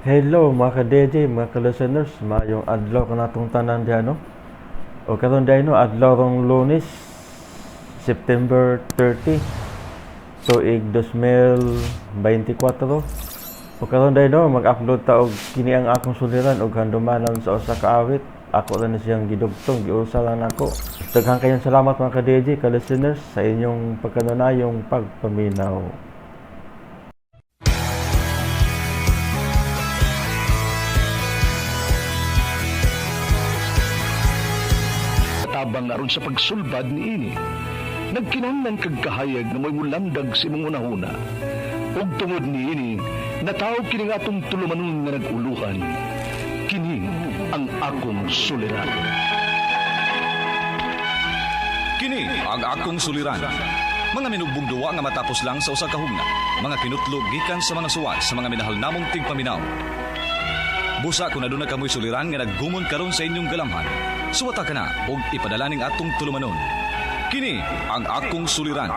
Hello mga ka-DJ, mga ka-listeners, maayong adlaw kanatong tanan diha, no? O karon diay, no, adlaw rong Lunes, September 30, tuig 2024. O karon diay, no, mag-upload ta og kini ang akong suliran og handumanan sa usa ka awit. Ako lang ni siyang gidugtong, giusa lang nako. Daghan kayong salamat mga ka-DJ, ka-listeners sa inyong pagkanunayong pagpaminaw. Tabang aron sa pagsulbad niini. Nagkinahanglan kag kahayag nga mo'y mulamdag sa imong hunahuna. Ug tungod niini, nataw kini nga atong tulumanon nga nag-uluhan. Kini ang akong suliran. Kini ang akong suliran. Mga minugbong duwa nga matapos lang sa usa ka hugna. Mga kinutlog gikan sa mga suwat sa mga minahal namong tigpaminaw. Busa kung aduna kamoy suliran nga naggumon karon sa inyong galamhan. Suwata ka na og ipadala ning atong tulumanon. Kini ang akong suliran.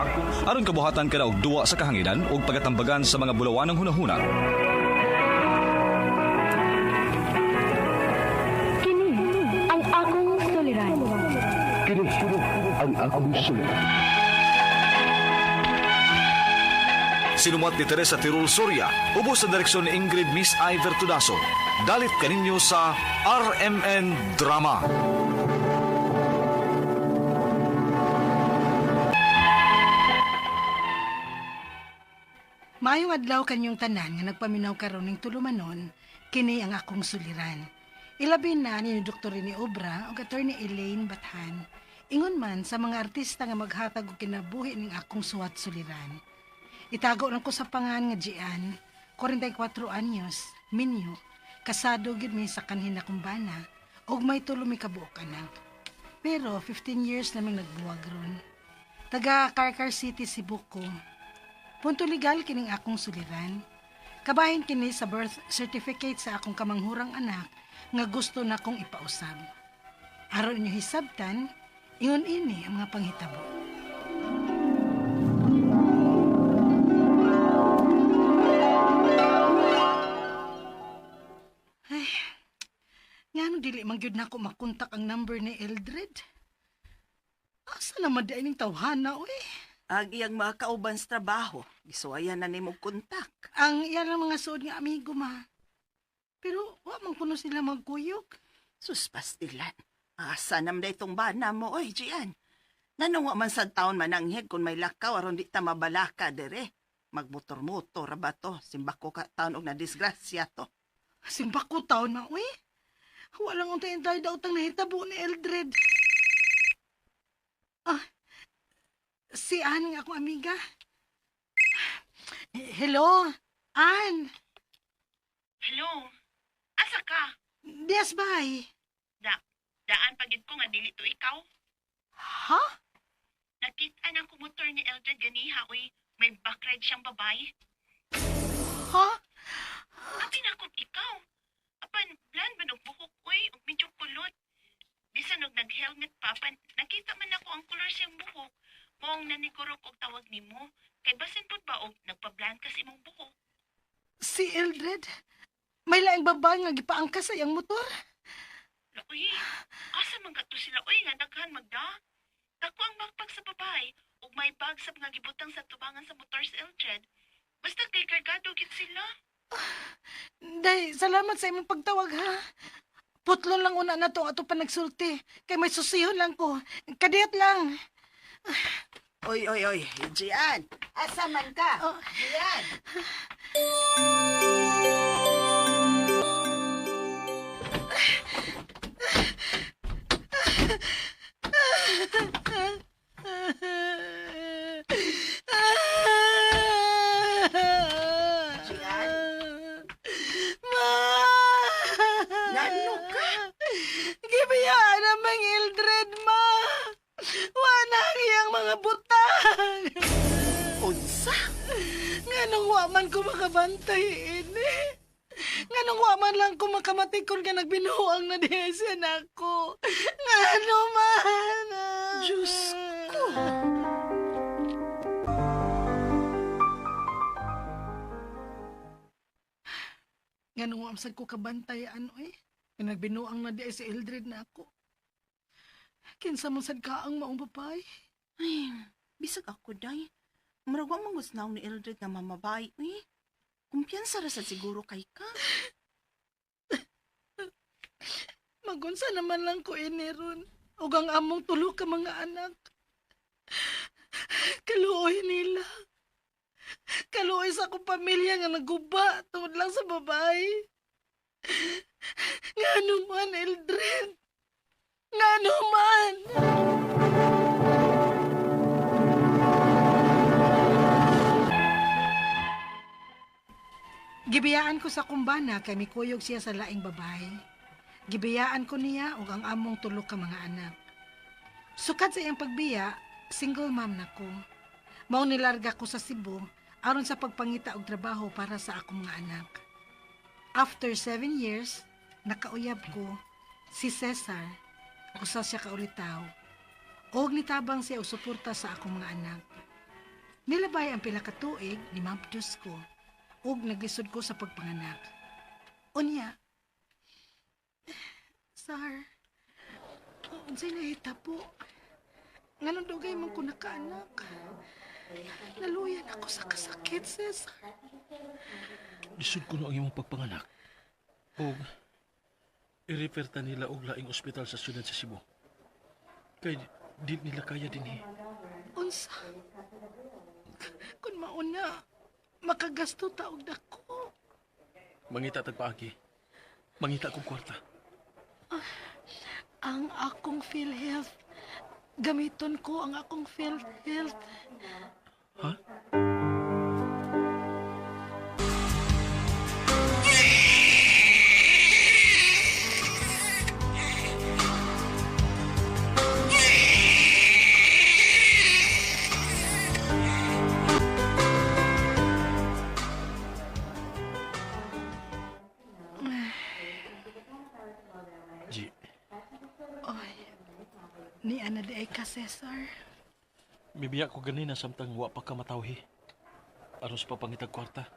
Aron kabuhatan ka na og duwa sa kahanginan og pagatambagan sa mga bulawanang hunahuna. Kini ang akong suliran. Kini ang akong suliran. Sinumuat ni Teresa Tirul Soria, ubos sa direksyon ni Ingrid Miss Iver Tudaso. Dalit kaninyo sa RMN Drama. Maayong adlaw kanyong tanan nga nagpaminaw karon ning tulumanon, kini ang akong suliran. Ilabi na ni Dr. Rene Obra ug Attorney Elaine Bathan. Ingon man sa mga artista nga maghatag og kinabuhi ning akong suwat suliran. Itago lang ko sa pangan nga Gian, 44 anyos, minyo, kasado gyud mi sa kanhin akong bana ug may tulo mi kabuok anak. Pero 15 years naming nagbuwag ron. Taga Carcar City, Cebu ko. Punto legal kining akong suliran. Kabahin kini sa birth certificate sa akong kamanghurang anak nga gusto na kong ipausab. Aron inyo hisabtan, ingon ini ang mga panghitabo. Ay, ngano dili man gyud nako makontak ang number ni Eldred? Asa naman di ay ning tawhana, uy? Ang iyang mga kauban sa trabaho, gisuwayan na nimo kontak. Ang iya lang mga suod nga amigo, ma. Pero wa man kuno sila magkuyog. Sus, pastilan. Asa nam na itong bana mo, oy, Gian. Nanungo man sa taon mananghig kung may lakaw aron di ta mabalaka dere. Magmotor-motor ra ba to? Simbako ka taon og nadisgrasya to. Simba ko taon ma, uy. Walang untay tayo daw tang nahitabo ni Eldred. Ah, si Ann nga akong amiga. Hello, Ann. Hello. Asa ka? Yes, bye. Da, daan pagid ko nga dili to ikaw. Ha? Nakita ng kumotor ni Eldred ganiha oy, may backride siyang babae. Ha? Abi na kung ikaw. Apan blan man og buhok oy, ug medyo kulot. Bisan og nag-helmet pa apan nakita man ako ang kolor siyang buhok. Moong nanigurok og tawag nimo. Kay basin pud ba og nagpablan ka sa imong buhok. Si Eldred? May laing babae nga gipaangkas sa iyang motor? Uy, asa man ka to sila oy nga daghan magda? Dako ang backpack sa babae ug may bag sa mga gibutang sa tubangan sa motor sa Eldred. Basta kay kargado gid sila. Day, salamat sa imong pagtawag ha. Putlon lang una na to ato pa nagsulti. Kay may susihon lang ko. Kadiyot lang. Oy, oy, oy, Gian. Asa man ka? Oh. Gian. Gian? Ma! Nano ka? Gibayaan namang Eldred, ma! Wala ang iyang mga butang! Unsa? Nganong wa man ko makabantay ini? Nganong wa man lang ko makamatikon ka nagbinuang na diha siya nako? Ngano man? Diyos ko. Nganong wa sad ko kabantay ano eh. Nga nagbinuang na di ay si Eldred na ako. Kinsa man sad ka ang maong babae. Ay, bisag ako, day. Murag wa man gusnaw ni Eldred nga mamabay, uy. Kumpiyansa ra sad siguro kay ka. Magunsa naman lang ko ini ron. Ug ang among tulo ka mga anak. Kaluoy nila. Kaluoy sa akong pamilya nga naguba tungod lang sa babae. Ngano man, Eldred? Ngano man? Gibiyaan ko sa kumbana kay mikuyog siya sa laing babae. Gibiyaan ko niya ug ang among tulo ka mga anak. Sukad sa iyang pagbiya, single mom na ko. Mao nilarga ko sa Cebu aron sa pagpangita og trabaho para sa akong mga anak. After 7 years, nakauyab ko si Cesar, usa siya ka ulitaw. Og nitabang siya og suporta sa akong mga anak. Nilabay ang pila ka tuig ni Mabdus ko ug naglisod ko sa pagpanganak. Unya, Sar, unsay nahitabo? Nganong dugay man ko nakaanak? Naluyan ako sa kasakit, Cesar. Lisod kuno ang imong pagpanganak. Og i-refer ta nila og laing ospital sa syudad sa Cebu. Kay di nila kaya dinhi. Unsa? Kung mauna, makagasto ta og dako. Mangita tag paagi. Mangita kog kwarta. Ang akong PhilHealth. Gamiton ko ang akong PhilHealth. Ha? G, Oy, ni ana di ay ka, Cesar. Mibiya ko ganina samtang wa pa ka matawhi. Aron sa papangitag kwarta.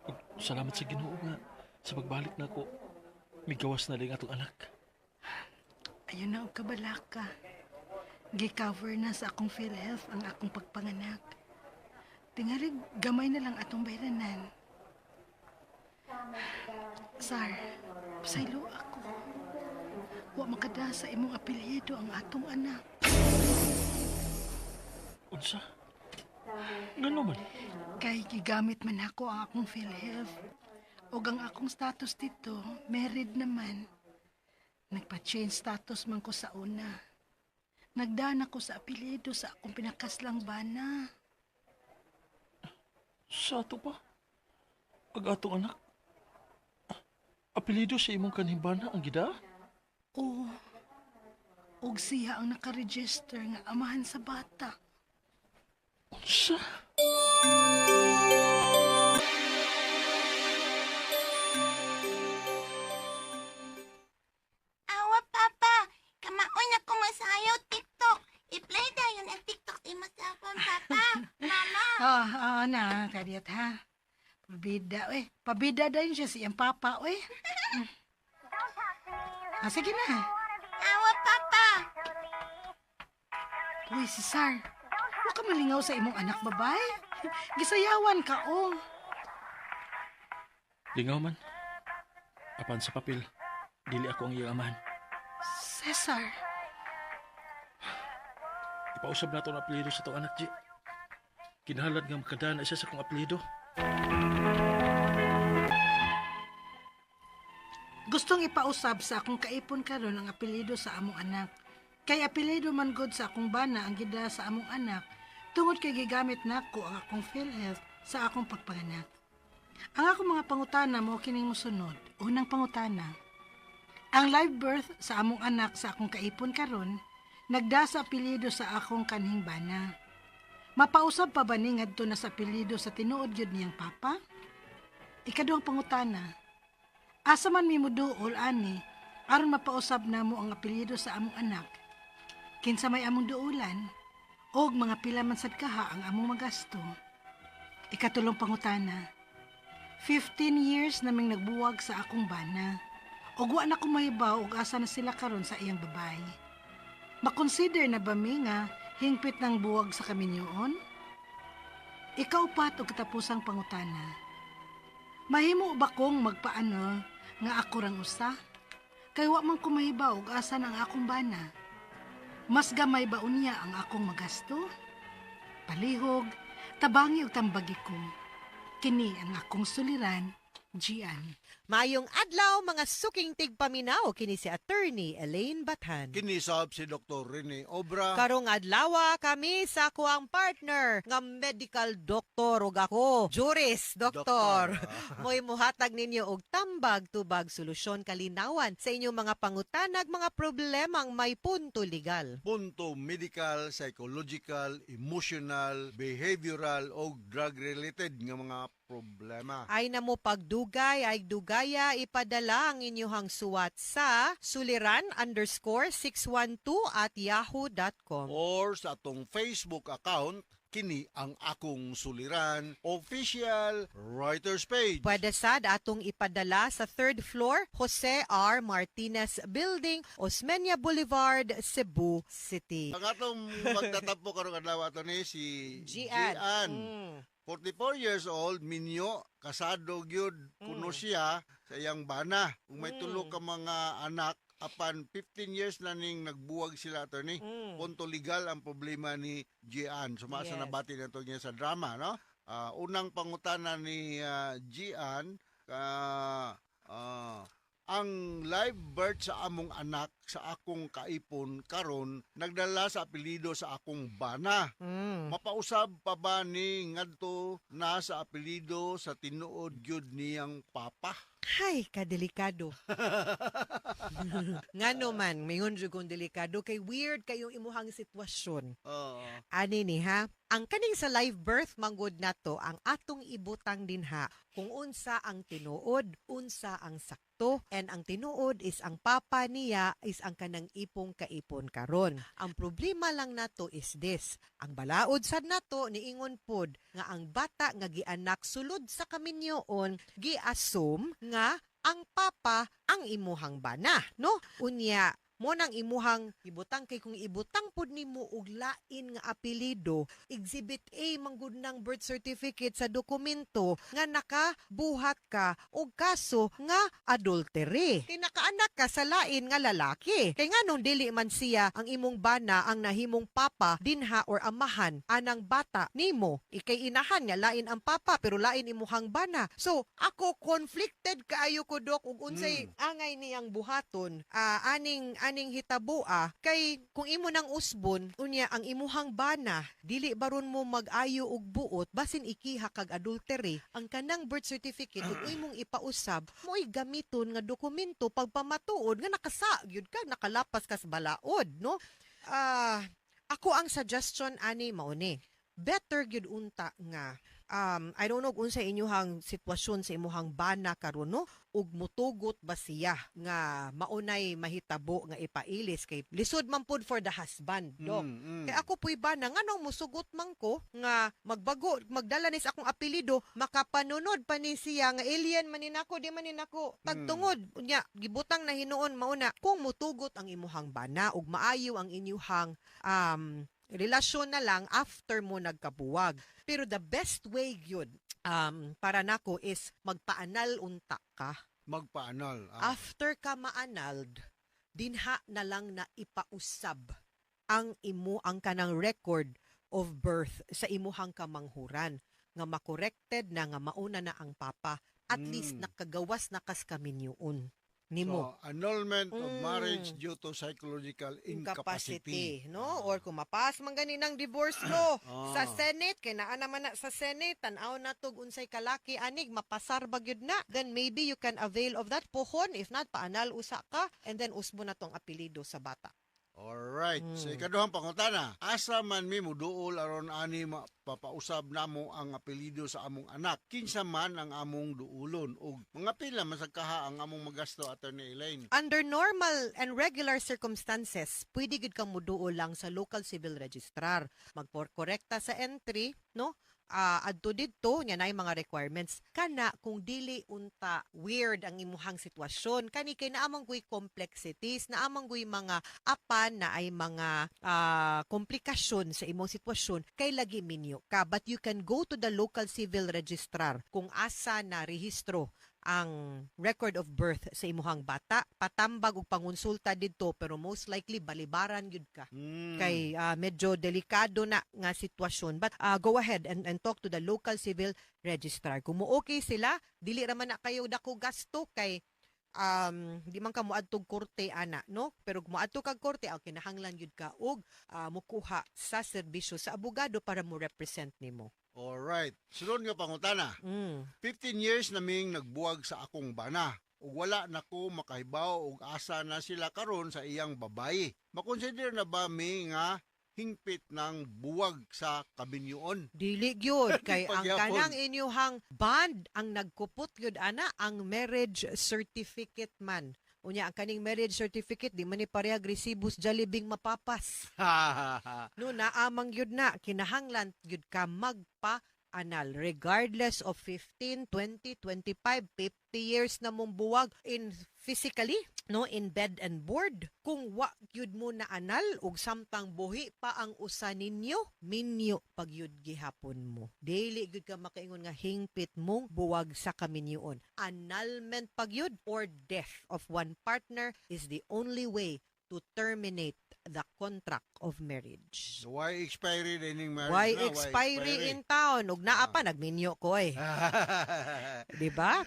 Ug salamat sa Ginoo nga sa pagbalik nako migawas na lang atong anak. Ayun na og kabalaka. Gi-cover na sa akong PhilHealth ang akong pagpanganak. Tingali gamay na lang atong bayranan. Sar, pasaylo ako. Wa makada sa imong apelyido ang atong anak. Unsa? Ngano man? Kay gigamit man ako ang akong PhilHealth. Og ang akong status dito, married naman. Nagpa-change status man ko sa una. Nagdaan ako sa apelyido sa akong pinakaslang bana. Sa ato pa? Ag atong anak? Apelyido sa imong kanhing bana ang gida? Oo. Og siya ang nakaregister nga amahan sa bata. Unsa? Awa, Papa. Kamaon na ko masayaw TikTok. I-play dayon ang TikTok sa imong cellphone, Papa. Mama. Ah, ah, na, kadiyot ha. Pabida, eh. Pabida din siya si iyang papa, eh. Ah, sige na. Awa, Papa. Uy, Cesar. Wa ka malingaw sa imong anak babae. Gisayawan ka, oh. Lingaw man. Apan sa papel, dili ako ang iyang amahan. Cesar. Ipausab nato ang apelyido sa atong anak, G. Kinahanglan nga makadaan na siya sa akong apelyido. Gustong ipausab sa akong kaipon karon ang apelyido sa among anak. Kay apelyido man gud sa akong bana ang gida sa among anak tungod kay gigamit nako ang akong PhilHealth sa akong pagpanganak. Ang akong mga pangutana mo kining mosunod. Unang pangutana. Ang live birth sa among anak sa akong kaipon karon nagda sa apelyido sa akong kanhing bana. Mapausab pa ba ni ngadto na sa apelyido sa tinuod gyud niyang papa? Ikaduhang pangutana. Asa man mi moduol ani aron mapausab namo ang apelyido sa among anak. Kinsa may among duulan og mga pila man sad kaha ang among magasto. Ikatulong pangutana. 15 years naming nagbuwag sa akong bana. Ug wa na ko mahibaw og asa na sila karon sa iyang babay. Makonsider na ba mi nga hingpit ng buwag sa kaminyoon? Ikaupat og katapusang pangutana. Mahimo ba kong magpaano nga ako rang usa? Kay wa man ko mahibaw og asa na ang akong bana. Mas gamay ba unya ang akong magasto? Palihog, tabangi og tambagi ko. Kini ang akong suliran, Gian. Maayong adlaw, mga suking tigpaminaw, kini si Attorney Elaine Bathan. Kinisab si Dr. Rene Obra. Karong adlaw kami sa akuang partner nga medical doctor ug ako juris doctor. Mo'y muhatag ninyo og tambag tubag, solusyon, kalinawan sa inyong mga pangutanag, mga problemang may punto legal. Punto medical, psychological, emotional, behavioral o drug-related nga mga problema. Ay na mo pagdugay, ay dugaya, ipadala ang inyong suwat sa suliran_612@yahoo.com. Or sa atong Facebook account, kini ang akong suliran official writers page. Pwede sad atong ipadala sa third floor, Jose R. Martinez Building, Osmeña Boulevard, Cebu City. Ang atong magtatampo karong adlaw, ato ni si Gian. Gian. 44 years old, minyo, kasado gyud kuno siya sa iyang bana. Kung may tulo ka mga anak, apan 15 years na ning nagbuwag sila, attorney. Punto legal ang problema ni Gian. Sumasa nabati na to niya sa drama, no? Unang pangutana ni Gian, ang live birth sa among anak sa akong kaipon karon nagdala sa apelyido sa akong bana. Mapausab pa ba ni ngadto na sa apelyido sa tinuod gyud niyang papa? Hay, kadelikado. Ngano man, mingon jud kong delikado kay weird kayong imuhang sitwasyon. Ani ni ha, ang kaning sa live birth manggod nato ang atong ibutang dinha kung unsa ang tinuod, unsa ang sakto, and ang tinuod is ang papa niya is ang kanang ipong kaipon karon. Ang problema lang nato is this. Ang balaod sad nato niingon pod nga ang bata nga gianak sulod sa kaminyoon gi-assume nga ang papa ang imuhang bana, no? Unya, mo nang imuhang ibutang kay kung ibutang pud nimo og lain nga apelyido, Exhibit A manggod ng birth certificate sa dokumento nga nakabuhat ka og kaso nga adultery. Kay nakaanak ka sa lain nga lalaki. Kay nganong dili man siya ang imong bana ang nahimong papa dinha or amahan anang bata nimo? Ikay inahan nga lain ang papa pero lain imuhang bana. So ako, conflicted kaayo ko, dok, ug unsay angay niyang buhaton aning aning hitaboa, kay kung imo nang usbon unya ang imuhang bana, dili baron mo mag-ayo og buot, basin ikiha kag adultery. Ang kanang birth certificate ug imong ipausab mo'y gamiton nga dokumento pagpamatuod nga nakasa gyud ka, nakalapas kas balaod, no? Ako ang suggestion ani mao ni better gyud unta nga I don't know kung unsa inyuhang sitwasyon sa imuhang bana karon, no, ug mutugot ba siya nga maunay mahitabo nga ipailis, kay lisod man pud for the husband, dok. Kay ako puy bana, nganong musugot man ko nga magbago, magdala ni sa akong apelyido, makapanunod pa ni siya nga alien man ni nako, di man ni nako tagtungod. Unya gibutang na hinuon mauna kung mutugot ang imuhang bana ug maayo ang inyuhang relasyon na lang after mo nagkabuwag. Pero the best way gyud para nako is magpa-annul unta ka. Magpa-annul. Ah. After ka ma-annulled, dinha na lang na ipausab ang imo ang kanang record of birth sa imuhang kamanghuran nga makorekted na nga mauna na ang papa. At least nakagawas na kas kaminyoon nimo. So, annulment of marriage due to psychological incapacity. Incapacity, no? Or kung mapas man gani ng divorce law sa Senate, kay naa naman na sa Senate, tan-aw na tog unsay kalaki anig mapasar ba gyud na, then maybe you can avail of that pohon. If not, pa-annul usa ka and then usbo na tong apelyido sa bata. Alright. Sa ikaduhang pangutana, asa man mi muduol aron ani mapapausab namo ang apelyido sa among anak? Kinsa man ang among duulon ug mga pila man sa kaha ang among magasto, Attorney Elaine? Under normal and regular circumstances, pwede gid kang muduol lang sa local civil registrar. Magporkorekta sa entry, no? adto didto nya naay mga requirements kana kung dili unta weird ang imuhang sitwasyon kani kay naa man guy complexities, naa man guy mga apan na ay mga komplikasyon sa imong sitwasyon kay lagi minyo ka, but you can go to the local civil registrar kung asa na rehistro ang record of birth sa imuhang bata, patambag og pangonsulta didto, pero most likely balibaran gyud ka kay medyo delikado na nga sitwasyon, but go ahead and talk to the local civil registrar. Kung mo okay sila, dili ra man na kayo dako gasto kay di man ka moadtog korte ana, no? Pero kung moadto kag korte, ang kinahanglan gyud ka og mukuha sa serbisyo sa abogado para mo represent nimo. Alright. Sunod nga pangutana. 15 years naming nagbuwag sa akong bana ug wala na ko makahibaw og asa na sila karon sa iyang babayi. Makonsider na ba mi nga hingpit ng buwag sa kaminyoon? Dili gyud kay ang Pagyapon. Kanang inyuhang bond ang nagkupot gyud ana ang marriage certificate man. Unya ang kaning marriage certificate di man ni parehag resibo sa Jollibee mapapas. No, naamang gyud na kinahanglan gyud ka magpa-annul regardless of 15, 20, 25, 50 years na mong buwag in physically, no, in bed and board. Kung wa gyud mo na annul ug samtang buhi pa ang usa ninyo, minyo pagyud gihapon mo. Dili gyud ka makaingon nga hingpit mong buwag sa kaminyoon. Annulment pagyud or death of one partner is the only way to terminate the contract of marriage. So, why expiry dining marriage Why na? expiry in town? Ug naa pa nagminyo ko eh. Di ba?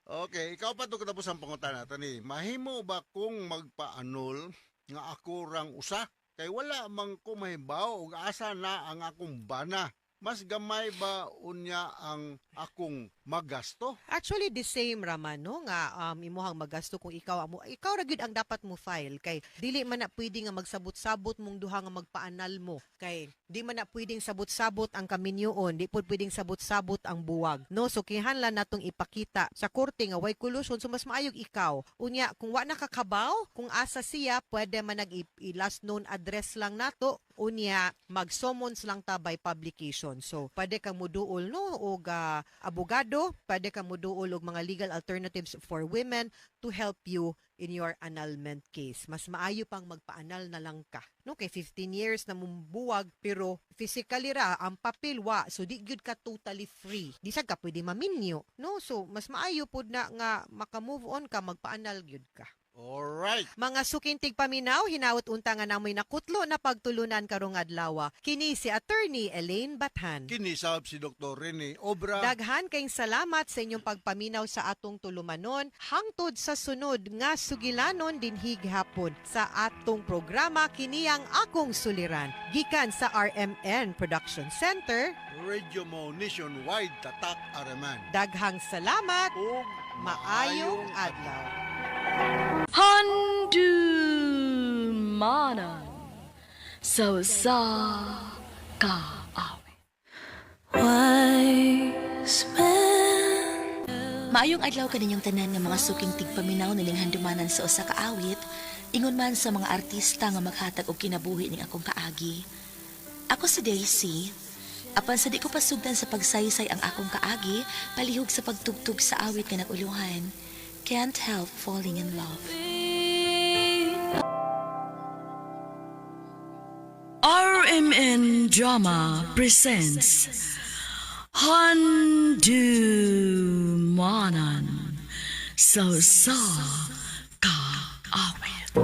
Okay, ikaw pa to katapos ang pangutana tani. Mahimo ba kung magpa-annul nga ako rang usa? Kay wala man ko mahibaw og asa na ang akong bana. Mas gamay ba unya ang akong magasto? Actually the same raman, no, nga imuhang magasto kung ikaw amo, ikaw ra gyud ang dapat mo file kay dili man na pwede nga magsabot-sabot mong duha nga magpa-annul mo kay di man na pwedeng sabot-sabot ang kaminyoon, di pud pwedeng sabot-sabot ang buwag, no? So kinahanglan natong ipakita sa korte nga way collusion, so mas maayog ikaw. Unya kung wa nakakabaw kung asa siya, pwede man nag last known address lang nato, unya mag-summons lang ta by publication. So pwede kang muduol, no, og abogado, pwede kang muduol og mga legal alternatives for women to help you in your annulment case. Mas maayo pang magpa-annul na lang ka. No, kay 15 years na mong buwag pero physically ra ang papel wa, so di gyud ka totally free. Di sad ka pwede maminyo, no? So mas maayo pud na nga maka-move on ka, magpa-annul gyud ka. Alright. Mga suking tigpaminaw, hinawot unta nga namoy nakutlo na pagtulunan karong adlaw. Kini si Attorney Elaine Bathan. Kini sab si Dr. Rene Obra. Daghan kayong salamat sa inyong pagpaminaw sa atong tulumanon. Hangtod sa sunod nga sugilanon dinhi gihapon sa atong programa kini ang akong suliran. Gikan sa RMN Production Center, Radio Mo Nationwide, Tatak RMN. Daghang salamat ug maayong adlaw. Handumanan sa usa ka awit. Wise men. Maayong adlaw kaninyong tanan nga mga suking tigpaminaw nining handumanan sa usa ka awit, ingon man sa mga artista nga maghatag og kinabuhi ning akong kaagi. Ako si Daisy. Apan sa di ko pasugdan sa pagsaysay ang akong kaagi, palihog sa pagtugtog sa awit nga nag-uluhan, Can't Help Falling in Love. RMN Drama presents Handumanan sa usa ka awit.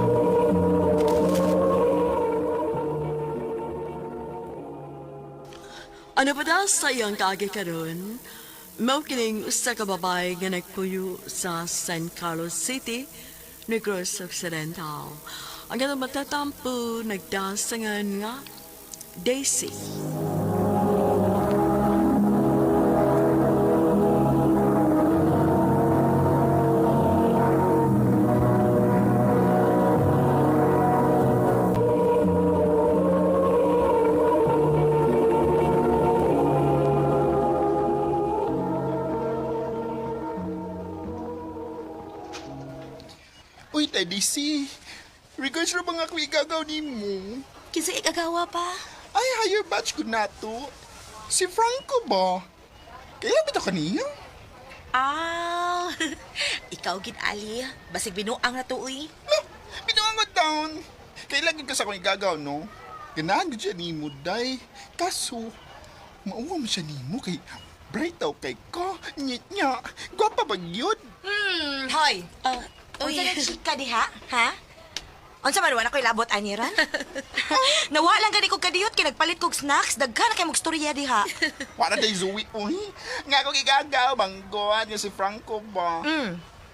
Ano pa daw sa iyang kaagi karon? Mao kining usa ka babae nga nagpuyo sa San Carlos City, Negros Occidental. Ang atong matatampo nagdasangan nga Daisy. Uy, Teddy C. Regards ra bang ako igagaw ni mo? Kinsa ikagawa pa? Ay, higher batch ko na to. Si Franco ba? Kailan ba ito kaniya? Ah, ikaw gid Ali. Basig binuang na to, uy. Binuang ko down. Kailan gid ka sa akong igagaw, no? Ganahan gid siya nimo, day. Kaso, mauwa mo siya nimo kay bright daw kay ko. Nya, nya. Gwapa ba yun? Hoy. Uy. Unsa na chika diha, ha? Unsa man wala ko'y labot ani ron? Nawa lang gani kog kadiyot kay nagpalit kog snacks, daghan na kay mog storya diha. Wala day Zoe, uy. Nga akong igagaw, banggoan nga si Franco ba?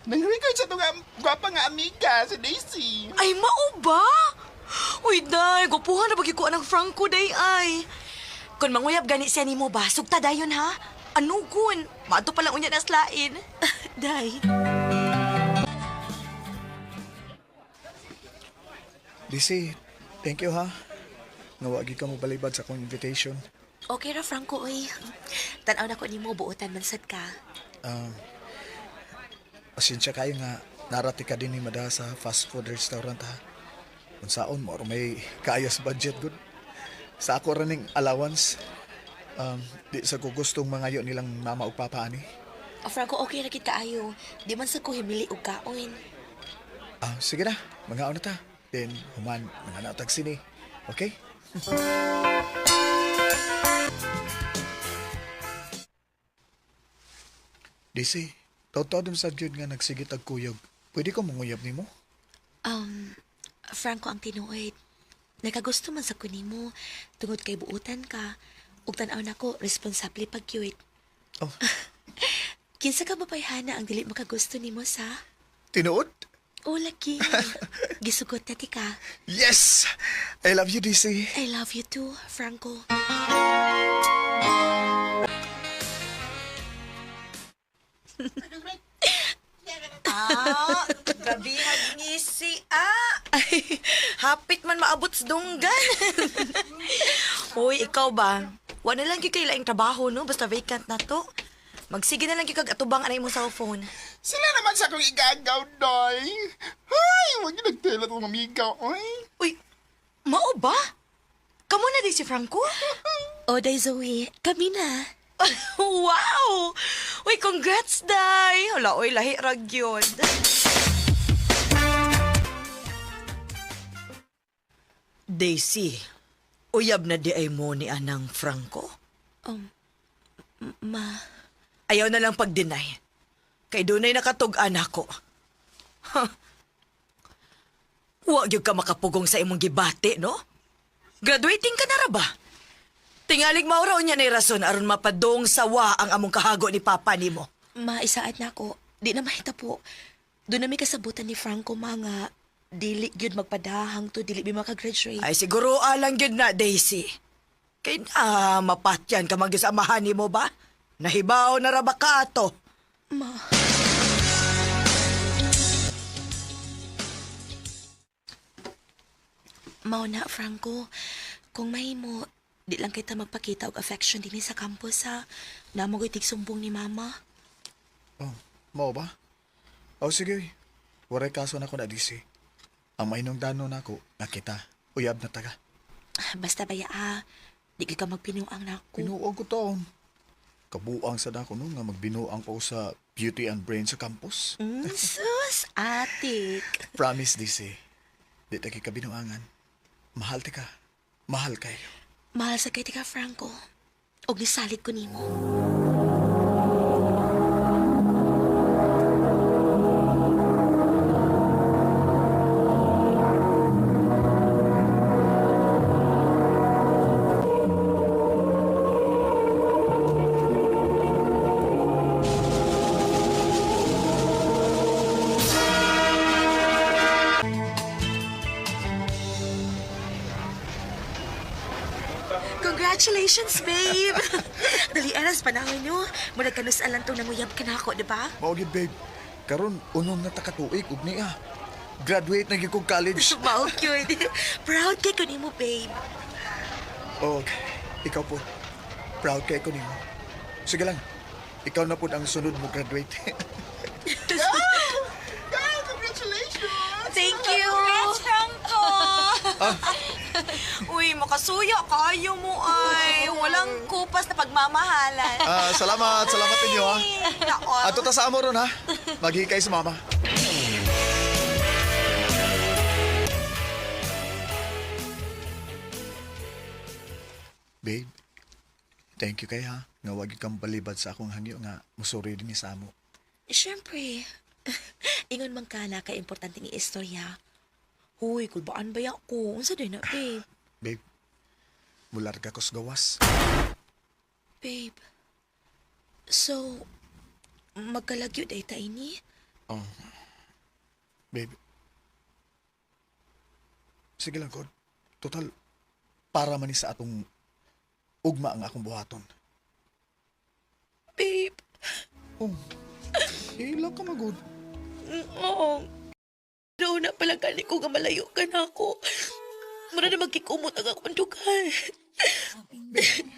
Nang-record sa itong gwapa nga amiga, si Daisy. Ay mao ba? Uy, day, gwapuhan na bagi ko anang Franco day ay. Kun manguyab gani siya nimo ba, sugta dayon ha? Anugon, maadto pa lang unya na slain. Day. DC, thank you ha. Nga wa gyud ka mo balibad sa akong invitation. Okay ra, Franco, uy. Tan-aw na ko nimo, buotan man sad ka. Um, pasensya kayo nga narati ka din ni Mada sa fast food restaurant ha. Unsaon mo or may kaayos budget good. Sa ako ra ning allowance. Di sa ko gustong mangayo nilang mama ug papa ani. O, Franco, okay ra gid kaayo. Di man sa ko himili og kaon. Ah, sige na, mangaon na ta. Then human mga natag sini. Okay? DC, totoo dun sa gyud nga nagsigit ag kuyog. Pwede ko manguyab nimo? Um, Franco ang tinuod. Nakagusto man sa kunimo tungod kay buutan ka. Ug tan-aw nako responsable pag gyud. Oh. Kinsa ka mabayhana ang dili makagusto nimo sa? Tinuod? O lagi. Gisugot na ti ka. Yes! I love you, DC. I love you too, Franco. Ah, gabi ngisi ah. Ay, hapit man maabot sa dunggan. Uy, ikaw ba? Wala lang gyud kay laing trabaho no, basta vacant na to. Magsige na lang gyud kag atubang anay imong cellphone. Sila naman sa akong igagaw, day. Ay, wag yung nagtela itong amiga, oy. Uy, mao ba? Kamo na di si Franco? O, Day Zoe, kami na. Wow! Uy, congrats, Day! Hala, uy, lahi ra gyud. Daisy, uyab na di ay mo ni Anang Franco? Um, ma, Ayaw na lang pag-deny. Kay dunay nakatug-an ako. Ha. Wa gyud ka makapugong sa imong gibati, no? Graduating ka na ra ba? Tingalig mauraw niya na rason aron mapadong sawa ang among kahago ni Papa nimo. Ma, isaad na ako. Di na mahita po. Doon na may kasabutan ni Franco, ma, nga dili gyud magpadahang to, dili mi makagraduate. Ay siguro alang gyud na, Daisy. Kay na mapatyan ka magyud sa amahan nimo ba? Nahibaw na ra ba ka ato? Ma. Mao na, Franco. Kung mahimo, di lang kita magpakita og affection dinhi sa campus, ha. Namo ko'y tigsumbong ni Mama. Oh, mao ba? Oh, sige. Waray kaso na ko na DC. Ang mainong dano na ako, nakita. Uyab na taga. Basta baya, ah. Di ka magpinuang nako. Binuang ko taon. Kabuang sa dako no nga magbinuang pa ko sa Beauty and Brain sa campus. Sus, atik. Promise, DC. Di ta kabinuangan. Mahal ti ka. Mahal kayo. Mahal sa kay tika, Franco. Og nisalig ko nimo. Congratulations, babe! Dali, aras, panahon nyo. Murag kanus alang tong nanguyab ka na ako, di ba? Mao gid, babe. Karon unom na ta katuig ug niya. Graduate na gyud kog college. Mao cute. Proud kay ko nimo, babe. Og ikaw po. Proud kay ko nimo. Sige lang. Ikaw na pud ang sunod mo graduate. Girl, congratulations! Thank you! Congrats, Franco! Uy, Makasuyo kayo mo ay. Walang kupas na pagmamahalan. Ah, salamat, salamat ninyo ha. Nako. Ato ta sa amo ron ha. Maghikay sa mama. Babe, thank you kay ha. Nga wag kang balibad sa akong hangyo nga musuri din ni sa amo. Siyempre. Ingon man ka na ka-importante ni istorya. Huy, kulbaan ba ko? Unsa din na, babe? Babe, mularga ko sa gawas. Babe. So, magkalagyo day ta ini? Oh. Babe. Sige lang, God. Total, para man ni sa atong ugma ang akong buhaton. Babe. Oh. Ilang ka magod. Oo. Doon na pala gani ko nga malayo ka na ako. Mura na magkikumot ang akong dugan. Babe.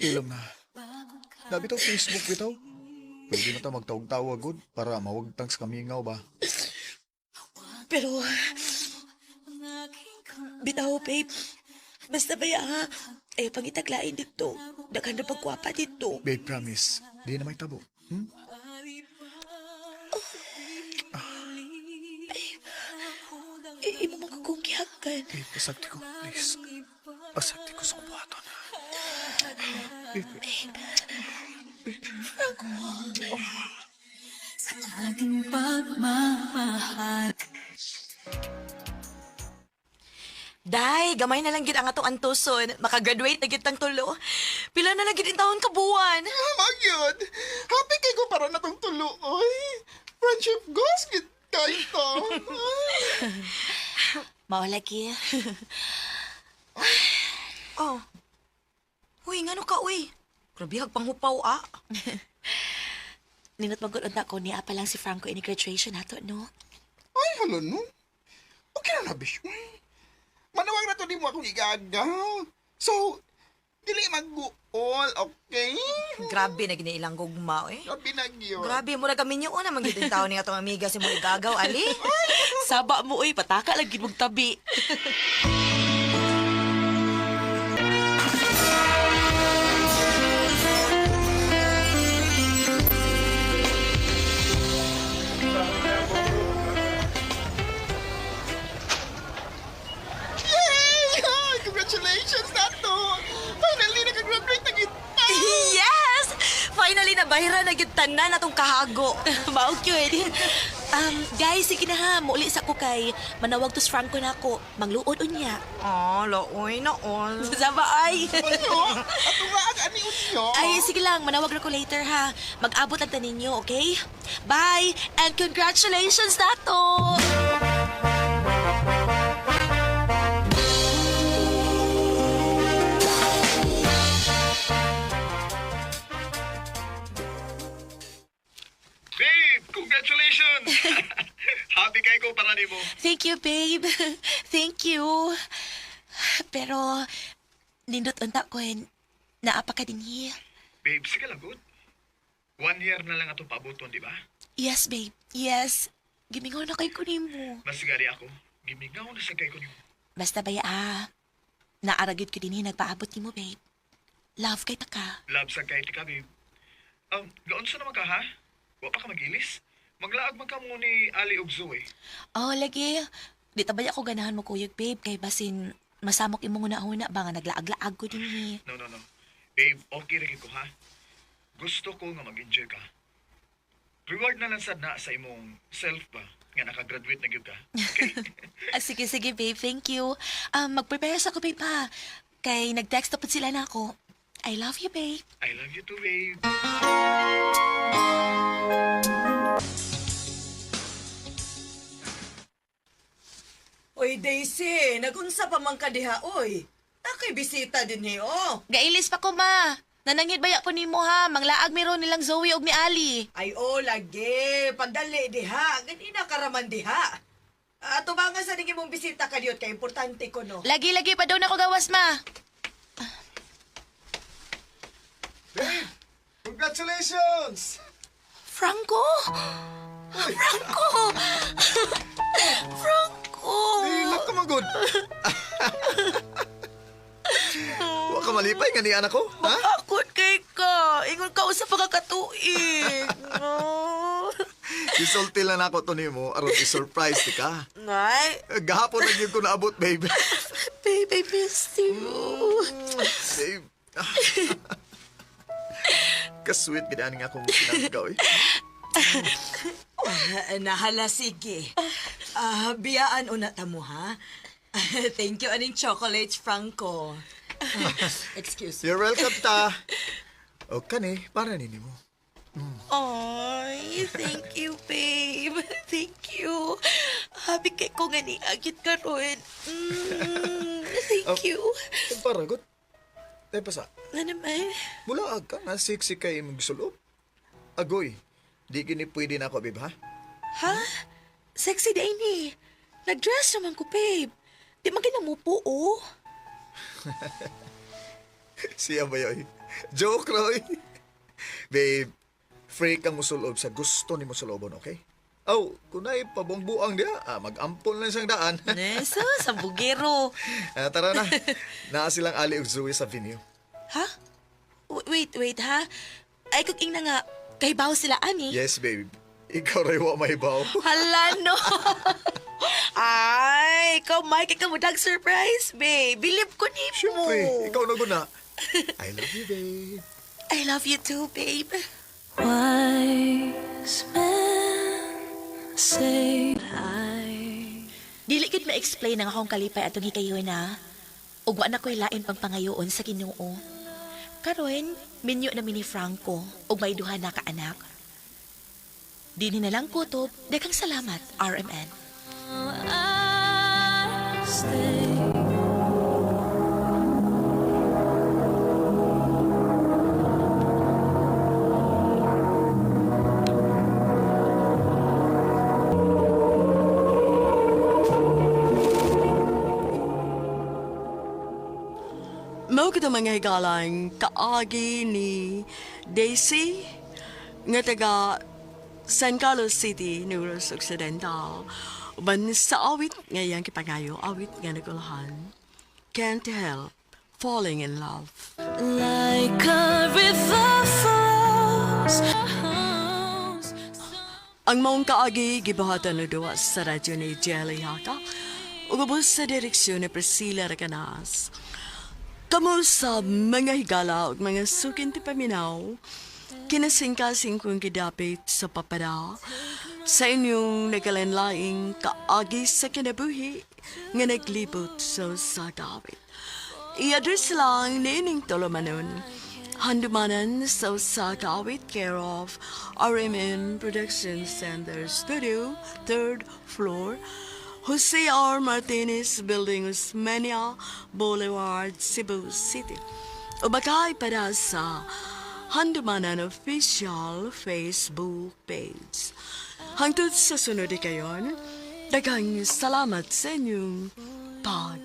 Ilam na. Nabi to Facebook bitaw. Pwede na ta magtawag-tawag god para mawagtang sa kamingaw ba. Pero, bitaw, babe. Basta ba ha? Eh, pangitaglain dito. Daghan na pagkwapa dito. Babe, promise. Di na may tabo. Hmm? Eh, imo man kong gihagan. Babe, pasagti ko. Please. Pasagti ko sa kubuhaton. Babe, Franco. Sa ating pagmamahal. Day, gamay na lang gid ang atong antuson. Makagraduate na gid tang tulo. Pila na lang gid in taon ka buwan. Magyud. Happy kay ko para natong tulo, oy. Friendship goals gid kayo to. Mao lagi. Oh. Uy, ngano ka, uy? Grabe hag panghupaw, ah. Ninot magod unta ko niya pa lang si Franco ini graduation nato, no? Ay, hala no. Okay na na, bish. Uy. Manawag na to di mo akong igagaw. So, dili mag-guol, okay? Grabe na gini ilang gugma, eh. Grabe na gyud. Grabe, mura kami niyo una man gid in taon ni atong amiga si mo igagaw, ali. Saba mo, uy. Pataka lang gid mong tabi. Yay! Ay, congratulations nato! Finally, nakagraduate na kita! Yes! Finally, nabayra na gid tanan atong kahago. Mao gyud. Guys, sige na ha. Muuli sa ko kay manawag to si Franco na ako. Mangluod unya. Oh, looy na all. Saba ay. Ano? Ato nga ang ani unyo? Ay, sige lang. Manawag na ko later ha. Mag-abot lang ta ninyo, okay? Bye! And congratulations nato! Babe, congratulations! Happy kay ko para nimo. Thank you, babe. Thank you. Pero, nindot unta ko eh. Naapa ka din hi. Babe, sige lang good. 1 year na lang atong paaboton, di ba? Yes, babe. Yes. Gimingaw na kay ko nimo. Mas gali ako. Gimingaw na sa kay ko nimo. Basta baya ah. Naaragid ko din eh, nagpaabot nimo, babe. Love kay taka. Love sa kay tika, babe. Gaon sa naman ka, ha? Wa pa ka magilis? Maglaag man ka mo ni Ali ug Zoe. Oh, lagi. Di ta baya ko ganahan mo kuyog, babe. Kay basin masamok imong una-una ba nga naglaag-laag ko din eh. No, no, no. Babe, okay ra ko, ha? Gusto ko nga mag-enjoy ka. Reward na lang sad na sa imong self ba nga nakagraduate na gyud ka. Ah, sige, sige, babe. Thank you. Mag-prepare sa ko, babe, ha? Kay nag-text na po sila na ako. I love you, babe. I love you too, babe. Oy, Daisy, nagunsa pa man ka diha, oy. Takay bisita din ni, oh. Gailis pa ko, ma. Nanangit baya ko nimo ha. Manglaag meron nilang Zoe og ni Ali. Ay, oh, lagi. Pagdali diha. Ganina karaman diha. Ah, tubangan sa ninyo mong bisita kadiyot kay importante ko, no. Lagi-lagi pa daw na ko gawas, ma. Babe, congratulations! Franco! Franco! Franco! Ilak ka magod. Wa ka malipay nga ni anak ko, ha? Akot kay ka. Ingon ka usa pa ka katuig. No. Isulti lang nako to nimo aron i-surprise ti ka. Nay, Gahapon na gyud ko naabot, babe. Babe, I miss you. Babe. Ka-sweet gid ani nga akong pinangga, oy. Nahala, sige. Ah, biyaan una ta mo, ha? Thank you aning chocolates, Franco. Excuse me. You're welcome ta. O kani, para ni nimo. Ay, thank you, babe. Thank you. Happy kay ko nga ni agit karon. Thank you. Para gud. Tay pasa. Ano naman? Mula ka nga sexy kay imong gisulob. Agoy. Di gini pwede na ako, babe, ha? Ha? Sexy day ni. Nag-dress naman ko, babe. Di man ginamupo, oh. Siya ba yoy? Joke, Roy. Babe, free kang musulob sa gusto ni musulobon, okay? Oh, kunay pabongbuang diya, mag-ampon lang siyang daan. Nesa, sa bugero. Ah, tara na. Naa silang Ali ug Zoe sa venue. Ha? Wait, wait, ha? Ay, kung ingna nga, kay sila, ani. Yes, babe. Ikaw rin wa may baw. Hala, no. Ay, ikaw, Mike, ikaw mo dag surprise, babe. Bilib ko ni mo. Siyempre, ikaw na guna. I love you, babe. I love you too, babe. Wise men say I Dili gid ma-explain ang akong kalipay atong hikayon na. Ug wa na ko'y lain pang pangayoon sa Ginoo. Karon, minyo na mi ni Franco ug may duha na ka anak. Dinhi na lang kutob, daghang salamat, RMN. I stay. Mao kita mga higalang kaagi ni Daisy nga taga San Carlos City, Negros Occidental. Uban sa awit nga iyang kipangayo, awit nga nagulahan. Can't help falling in love. Like a river flows. Ang maong kaagi gibuhatan og duwa sa radyo ni Jelly Haka ug ubos sa direksyon ni Priscilla Recanas. Kamo sa mga higala ug mga sukin ti paminaw, kinasingkasing kong gidapit sa papada sa inyong nagalanlaing kaagi sa kinabuhi nga naglibot sa sagawit. I-address lang nining tulumanon. Handumanan sa Sakawit, care of RMN Production Center Studio, 3rd floor, Jose R. Martinez Building, Osmeña Boulevard, Cebu City. O baka para sa Handumanan Official Facebook page. Hangtod sa sunod kayon, daghang salamat sa inyong pag